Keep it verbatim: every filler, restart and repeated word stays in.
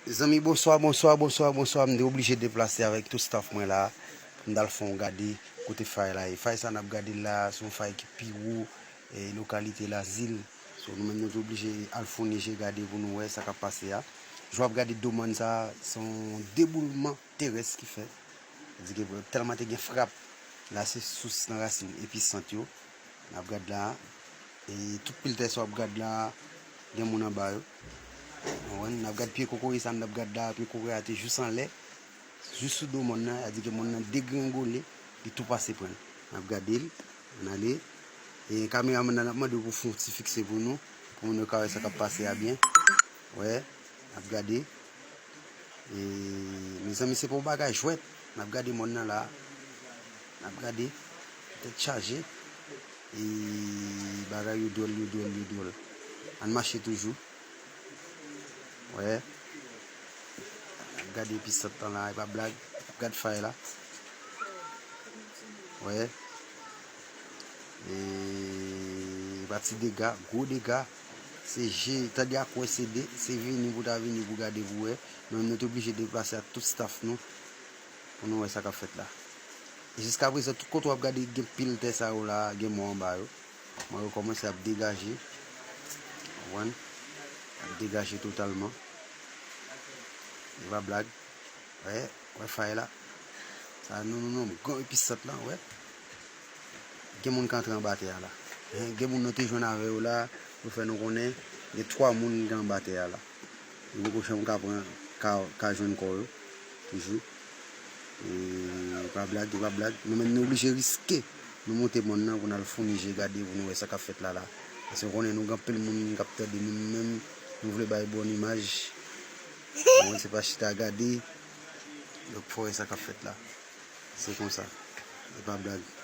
Zanmi, bonswa, bonswa, bonswa, bonswa. M te oblije deplase avèk tout staff mwen la pou m t al fè yon gade kote fay la ye. Fay sa n ap gade la, se yon fay ki pi wo e lokalite Lazil. So, nou menm nou te oblije al founi je gade pou nou wè sa k ap pase a. Jan w ap gade do mòn sa, se yon deboulman terès ki fèt. Sa di ke tèlman te gen frap, la se sous nan rasin episant yo. N ap gad la, e tout pil tè sa w ap gad la, gen moun anba yo. Ou konprann? N ap gad pye kokoye sa n ap gad la, pye kokoye a te jis anlè, jis sou do mòn nan, sa di ke mòn nan degrengole, li tou pase pran l. N ap gade l, ann ale. E kameramann nan, n ap mande w pou fè yon ti fikse pou nou, pou moun yo ka wè sa k ap pase a byen. Wè, n ap gade. E, mezanmi, se pa yon bagay jwèt. N ap gade mòn nan la. N ap gade. Tèt chaje. E, bagay yo dwòl, yo dwòl, yo dwòl. Ann mache toujou. Wè. N ap gade episant lan la, e pa blag. N ap gad fay la. Wè. E pa ti dega, gwo dega. Se je, tande ak wè se de, se vini pou ta vini pou gade pou wè. Men nou te oblije deplase ak tout staff nou pou nou wè sa k ap fèt la. E jiska prezan, tout kote w ap gade gen pil tè sa yo la, gen mò anba yo. Mò yo kòmanse ap degaje. Ou konprann? Ap degaje totalman. E pa blag. Wè, wè fay la. Sa nou, nou, nou, gran episant lan, wè. Gen moun k antre anba tè a la. Gen moun nou te jwenn avè yo la, yo fè nou konnen gen twa moun ki anba tè a la. Yo poko janm ka pran, ka, ka jwenn kò yo, toujou. E pa blag, e pa blag. Nou menm nou oblije riske. Nou monte mòn nan pou n al founi je gade pou nou wè sa k ap fèt la la. Paske w konnen nou gen anpil moun k ap tande nou menm, nou vle bay bon imaj. Mwen se pa chita gade, donk fò wè sa k ap fèt la. Se konsa. E pa blag.